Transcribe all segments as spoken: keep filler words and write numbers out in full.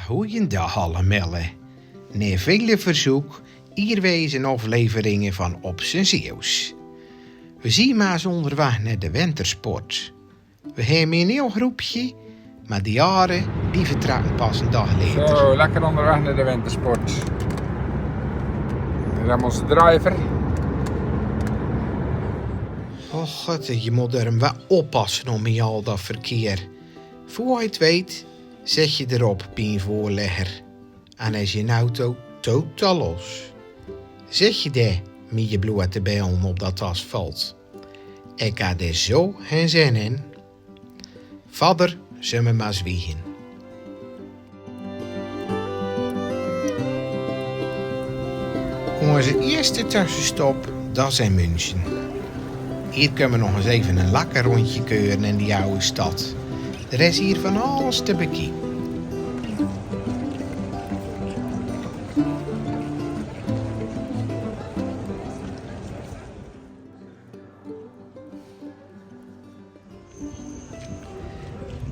Goeiendaag allemelle. Nao vele verzeuk, hie weer ins 'n aafleveringe van Op z'n Zeeuws. We zien mer ins oonderwaeg nao de wintersport. We höbbe 'n hiel groepke, mer de jare, die vertrèkke pas 'n daag later. Zo, lekker oonderwaeg nao de wintersport. Dao is ózze driver. Och god, je mót d'r waal oppasse op mit al dat verkeer. Veur je 't wèts, zits je d'r op bie 'ne veurlègger. En is je auto totaal los. Zits je dao mit je blote bel op dat asfalt. Ik had d'r zo gein zin in. Vader, zölle we mer zwiege. Ózze ieëste tössenstop, dat is in München. Hie kómme we nog ins effe 'n lekker róndje keure in die aw stad. D'r is hie van alles te bekieke.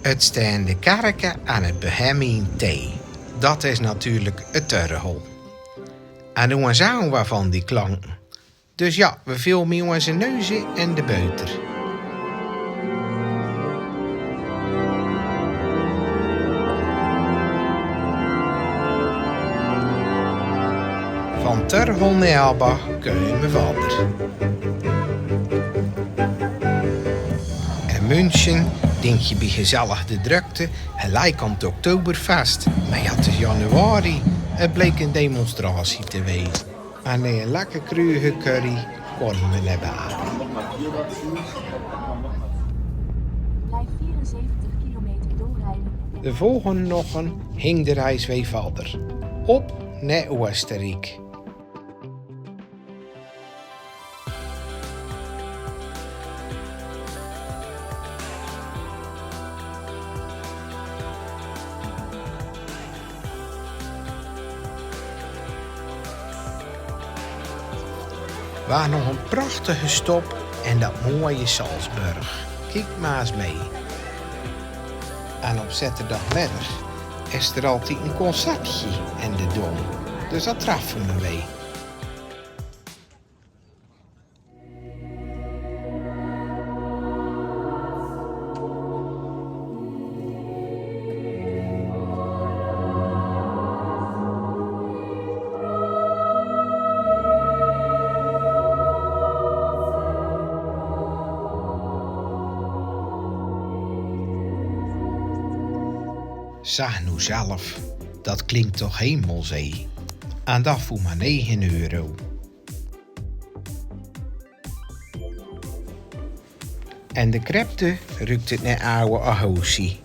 Het staon de kerke en het begint mit 'n T. Dat is natuurlik 't Törhol. En noe zaoge we van die klanke. Dus ja, we völe mit ózze neuze in de beuter. Van Törhol nao Erbach kómme we vader. In München dink je bie gezellig de drökte geliek aan 't Oktoberfest. Mer ja, 't is januari. 't Bleek 'n demonstratie te wezen. En nao 'n lekker kruige curry kómme we nao Baden. Blijf vierenzeventig kilometer doorrijden. De volgende ochtend ging de reis weer vader. Op nao Oostenriek. Weer nog 'n prachtige stop in dat mooie Salzburg. Kiek mer ins mit. En op zaoterdigmiddig is d'r altied 'n concertje in de Dom. Dus dat treffe we weer. Zag noe zelf, dat klink toch hemels, hè? En dat veur mer negen euro. In de crypte ruuk 't nao aw ahosie.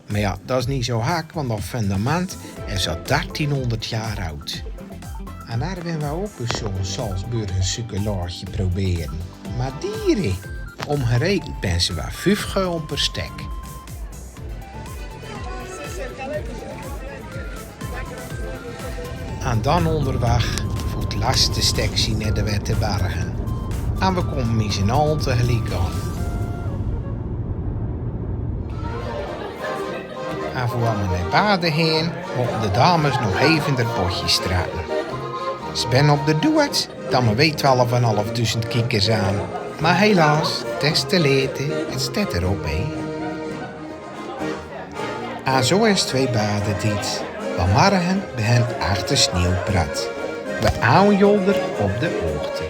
Mer ja, dat is neet zo gek, want dat fundament is al dertienhonderd jaor aad. En dao wille we ouch ins zo'n Salzburger sukkelaarke probere. Mer dier, hè. Ómgerekend binne ze waal vief gulde per stök. En dan óngerwaeg veur 't lèste stökske nao de Witte Berge. En we kómme mit z'n allen tegeliek aan. En veur we nao Baden gaon, mótte de dames nog effe d'r botjes strèkke. Ze binne op d'r doeëd dat me wee twelf en 'n haaf duzend kiekers aan. Mer helaas, 't is te laat, 't steit d'r op, hè. En zo is 't weer badetied. Want morge begint ech de sneeuwpret. We hawwe 'm op de hoogte.